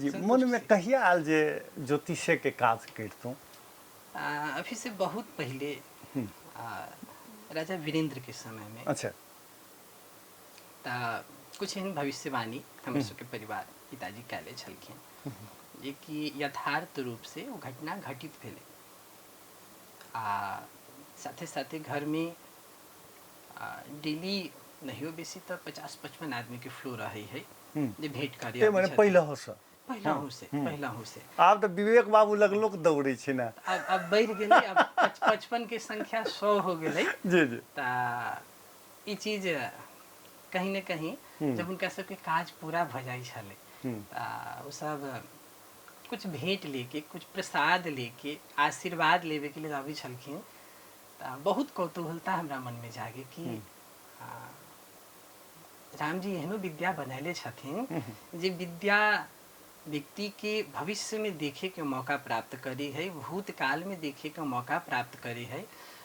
जी संतुष्ट मनमे छी। कहिया आयल जे ज्योतिषेके काज करितहुँ? अभी से बहुत पहिले राजा वीरेंद्र के समय में। तऽ कुछ एहन भविष्यवाणी हमर सबके परिवार पिताजी कैले छलखिन जे कि यथार्थ रूप से ओ घटना घटित भेलै आ साथे साथे घरमे डेली नहियो बेसी तऽ 50-55 आदमीके फ्लो रहै है जे भेंट करे ए अबै मने छथिन। पहिलहोसँ? पहिलहुँ से, पहिलहुँ से। आब तऽ विवेक बाबू लग लोक दौड़ै छै ने। आब बढ़ि गेलै, आब 55 के संख्या 100 हो गेलै। जी जी। तऽ ई चीज कहीं ने कहीं जब हुनका सबके काज पूरा भऽ जाइ छलै तऽ ओ सब कुछ भेंट लेके, कुछ प्रसाद लेके, आशीर्वाद लेबेके लेल अबै छलखिन तऽ बहुत कौतूहलता हमरा मनमे जागे कि रामजी एहनो विद्या बनैले छथिन जे विद्या व्यक्तिके भविष्यमे देखेके मौका प्राप्त करै है, भूतकालमे देखेके मौका प्राप्त करै है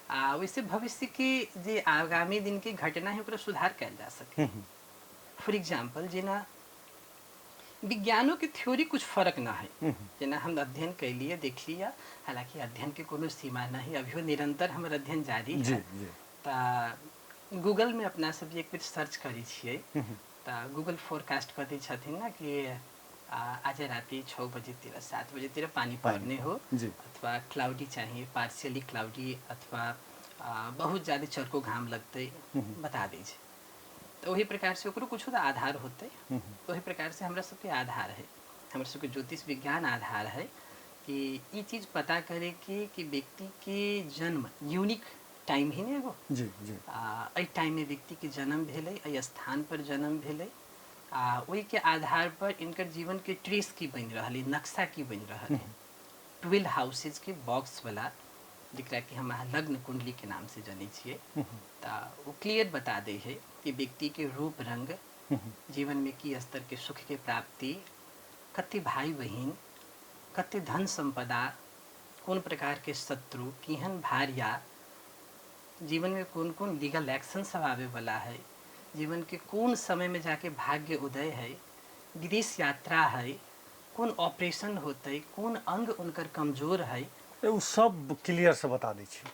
आ ओहिसँ भविष्यके जे आगामी दिनके घटना है ओकरा सुधार कयल जा सकै। फॉर एग्जाम्पल, जेना विज्ञानोके थ्योरी कुछ फर्क न है, जेना हम अध्ययन कैलियै, देखलियै, हालाँकि अध्ययनके कोनो सीमा नहि, अभियो निरन्तर हमर अध्ययन जारी है। तऽ गूगलमे अपना सब जे एक बेर सर्च करै छियै तऽ गूगल फोरकास्ट कऽ दै छथिन ने कि आज राति 6 बजेतिर 7 बजेतिर पानि पड़ने हो अथवा क्लाउडी चाहिए, पार्शियली क्लाउडी अथवा बहुत ज्यादा चरको घाम लगतै, बता दै छै। तऽ ओही प्रकारसँ ओकरो कुछो तऽ आधार होतै। ओही प्रकारसँ हमरा सबके आधार है, हमर सबके ज्योतिष विज्ञान आधार है कि ई चीज पता करे कि व्यक्तिके जन्म यूनिक टाइम ही ने एगो। जी जी। आ एहि टाइममे व्यक्तिके जन्म भेलै, एहि स्थान पर जन्म भेलै आ ओहिके आधार पर इनकर जीवनके ट्रेस की बनि रहल है, नक्शा की बनि रहल है, 12 हाउसेजके बॉक्सवला, जकरा कि हम अहाँ लग्न कुंडलीके नामसँ जनै छियै, तऽ ओ क्लियर बता दै है कि व्यक्तिके रूप रंग, जीवनमे की स्तरके सुखके प्राप्ति, कते भाई बहिन, कते धन सम्पदा, कोन प्रकारके शत्रु, केहन भार्या, जीवनमे कोन कोन लीगल एक्शन सब आबैवला है, जीवनके कोन समयमे जाके भाग्य उदय है, विदेश यात्रा है, कोन ऑपरेशन होतै, कोन अंग उनकर कमजोर है, ओ सब क्लियर से बता दै छै।